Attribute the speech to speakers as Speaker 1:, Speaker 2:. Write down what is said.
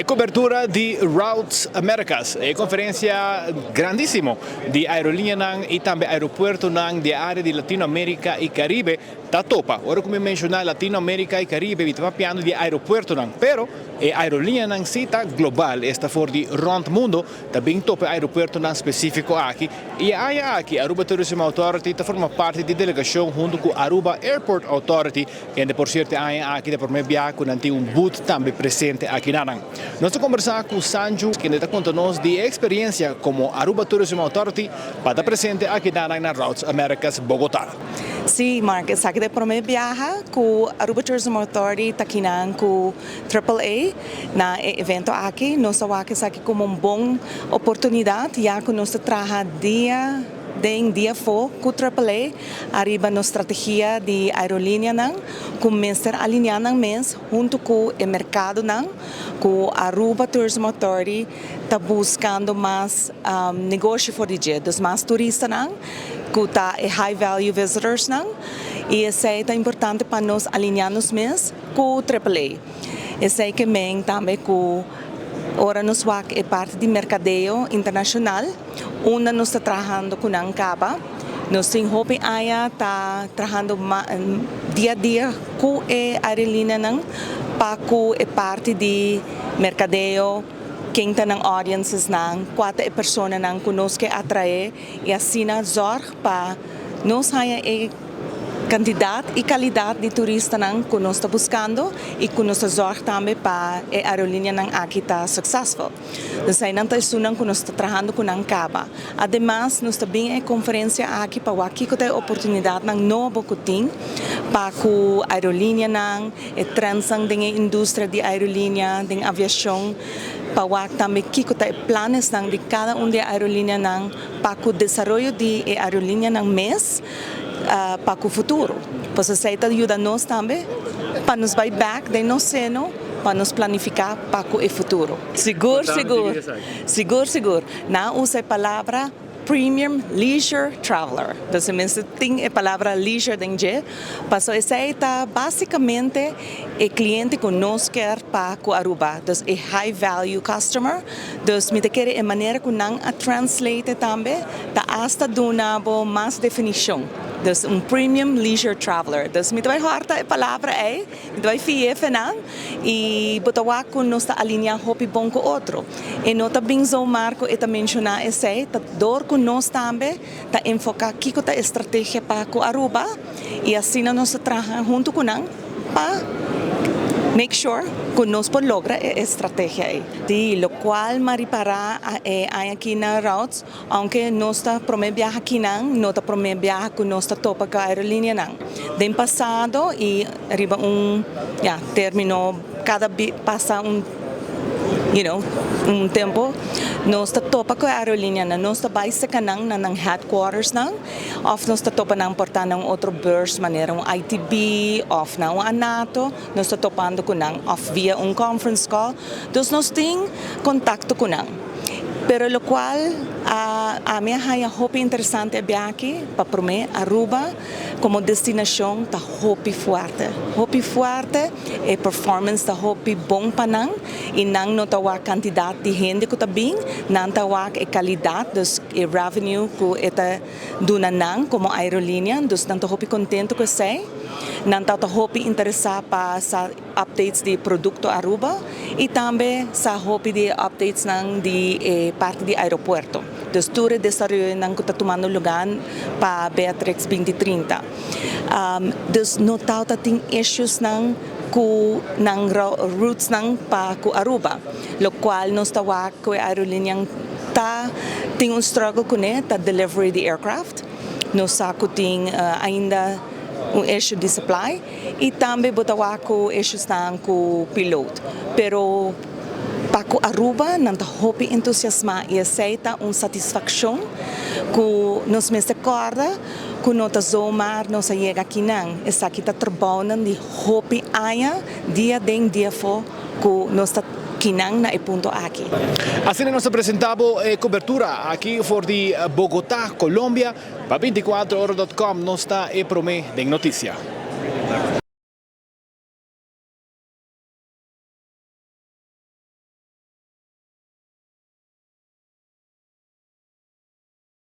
Speaker 1: E cobertura di Routes Americas, e conferencia grandisimo di aerolineanan y tambe aeropuertonan di e area di Latinoamerica y Caribe ta topa. Ora cu mi menciona Latinoamerica y Caribe mi ta papiando di aeropuertonan, pero e aerolineanan si ta global, esta for di rond mundo ta bin topa e aeropuertonan specifico aki. Y e aña aki Aruba Tourism Authority ta forma parti di delegacion hunto cu Aruba Airport Authority, Kende por cierto e aña aki ta prome bia cu nan tin un booth tambe presente aki na nan. Nos ta combersa cu Sanju kende ta conta nos di e experiencia como Aruba Tourism Authority pa ta presente aki na nan na Routes Americas Bogota.
Speaker 2: Sí, Mark, esaki ta e prome biaha cu Aruba Tourism Authority ta kinan cu Triple A na e evento aki. Nos ta wak esaki como un bon oportunidad ya cu nos ta traha dia. Den dia afó ku Triple A ariba nos strategia di aerolíneanan ku mester alineá nan mes huntu ku e merkadonan ku Aruba Tourism Authority ta buskando mas negoshi for di dje, dus mas turistanan ku ta e high value visitorsnan i esei ta importante pa nos alineá nos mes ku Triple A. Esei ke men tambe ku ora nos wak e parti di merkadeo internashonal. Unda nos ta trahando ku nan kaba. Nos tin hopi aña ta trahando dia a dia ku e aerolíneanan pa ku e parti di merkadeo, ken ta nan audiences-nan, kua ta e personanan ku nos ke atraé i asina zòrg pa nos haña e Kantidat i kalidat di turistanan ku nos ta buskando i ku nos ta zòrg tambe pa e aerolíneanan aki ta suksesful. Eseinan ta esunnan ku nos ta trahando ku nan kaba. Ademas nos ta bin e konferensia aki pa wak kiko ta e oportunidatnan nobo ku tin pa ku aerolíneanan, e trèndsnan den e industria di aerolínea, den aviashon, pa wak tambe kiko ta e planesnan di kada un di e aerolíneanan pa ku desaroyo di e aerolíneanan mes. Pa ku futuro. Pues esei ta yuda nos tambe pa nos bai bek den nos seno pa nos planifiká pa ku e futuro. Sigur, sigur. Sigur, sigur. Nan a usa e palabra premium leisure traveler. Dus e mester tin e palabra leisure den dje. Paso esei ta básikamente e kliente ku nos kier pa ku Aruba. Dus e high value customer. Dus mi ta kere e manera ku nan a translate tambe ta asta duna bo mas definishon. Dus un premium leisure traveler. Dus mi ta bai hòrta e palabra ei, mi ta bai fi'é fe nan i bo ta wak ku nos ta alineá hopi bon ku otro. E no ta bin zomaar ku e ta menshoná esei, ta dor ku nos tambe ta enfoká kiko ta e strategia pa ku Aruba i asina nos ta traha huntu ku nan pa make sure ku nos por logra e estrategia ei. Di lokual m'a ripará e aña aki na Routes, ounke nos ta promé biaha akinan, no ta promé biaha ku nos ta topa ku aerolíneanan. Den pasado i riba un ya término kada pasa un you know un tempu nos ta topa ku e aerolíneanan, nos ta bai seka nan na nan headquartersnan. Of nos ta topa nan por ta na un otro beurs manera un ITB of na un ANATO, nos ta topando cu nan of via un conference call. Dus nos tin contacto cu nan. Pero locual a ami a haya hopi interesante e biaha pa prome Aruba como destinacion ta hopi fuerte. Hopi fuerte, e performance ta hopi bon pa nan y nan no ta wak cantidad di hende cu ta bin, nan ta wak e calidad, dus e revenue cu e ta duna nan como aerolinea, dus nan ta hopi contento cu esey. Nan ta hopi interesa pa sa updates di producto Aruba y tambe sa hopi di e updates nan di e parti di aeropuerto. Dus tur e desaroyonan cu ta tumando lugar pa Beatrix 2030. Dus no tawata tin issues nan cu nan routes nan pa cu Aruba. Locual nos ta wak cu e aerolinean ta tin un struggle cune ta delivery di aircraft. Nos sa cu tin ainda un issue di supply y tambe bo ta wak cu issues nan cu piloot. Pero pa cu Aruba nan ta hopi entusiasma y esey ta un satisfaccion cu nos mester corda cu no ta zomaar nos a yega akinan. Esaki ta trabounan di hopi aña dia den dia afo cu nos ta kinan na e punto aki.
Speaker 1: Asina nos ta presenta bo e cobertura aki for di Bogota, Colombia. Pa 24 ora dot com nos ta e prome den noticia.